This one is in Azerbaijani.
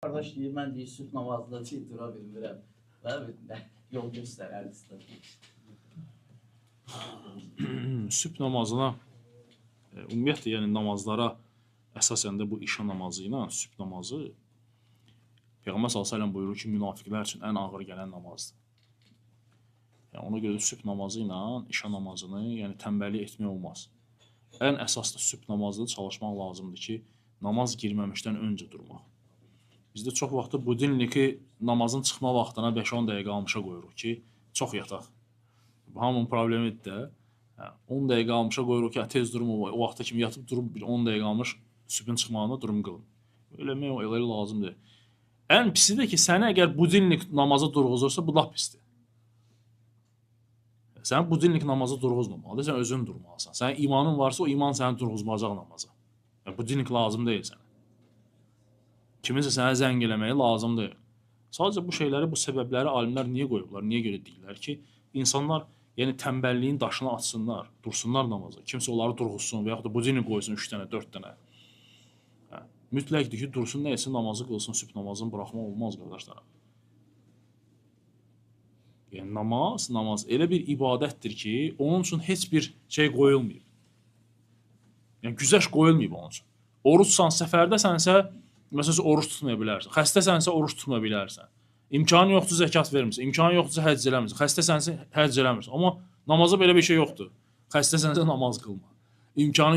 Qardaş deyir, mən deyir, sübh namazında deyir, dura bilmirəm. Və yol göstərər istəyir. Sübh namazına, ümumiyyətlə, yəni namazlara əsasən də bu işə namazı ilə sübh namazı Peyğəmbər sallallahu əleyhi və səlləm buyurur ki, münafiqlər üçün ən ağır gələn namazdır. Yəni ona görə də sübh namazı ilə işə namazını, yəni tənbəllik etmək olmaz. Ən əsaslı sübh namazında çalışmaq lazımdır ki, namaz girməmişdən öncə durmaq. Bizdə çox vaxtı budilniki namazın çıxma vaxtına 5-10 dəqiqə almışa qoyuruq ki, çox yataq. Bu hamının problemidir də. Hə, 10 dəqiqə almışa qoyuruq ki, tez durum o vaxta kimi yatıb durum bir 10 dəqiqə almış sübhün çıxmağına durum qılım. Eləmək elə lazımdır. Ən pisi də ki, səni əgər budilnik namaza durğuzursa, bu lap pisdir. Sən budilnik namaza durğuzmamalıdır, sən özün durmalısan. Sənin imanın varsa, o iman səni durğuzmayacaq namaza. Yəni, budilnik lazım deyil sənə. Kiminsə sənə zəng eləməyi lazım deyil. Sadəcə bu şeyləri, bu səbəbləri alimlər niyə qoyublar? Niyə görə deyirlər ki, insanlar yəni tənbəlliyin daşını atsınlar, dursunlar namaza. Kimsə onları durğuzsun və yaxud da budilnik qoysun 3 dənə, 4 dənə. Hə, mütləqdir ki, dursun nə etsin, namazı qılsın, sübh namazını buraxmaq olmaz qardaşlarım. Yəni namaz elə bir ibadətdir ki, onun üçün heç bir şey qoyulmayıb. Yəni güzəşt qoyulmayıb onun üçün. Orucsan, səfərdəsənsə, məsələn, oruc tutmaya bilərsən. Xəstəsənsə, oruc tutmaya bilərsən. İmkanı yoxdur, zəkat vermirsən. İmkanı yoxdursa, həcc eləmirsən. Xəstəsənsə, həcc eləmirsən. Amma namaza belə bir şey yoxdur. Xəstəsənsə, namaz qılma. İmkanı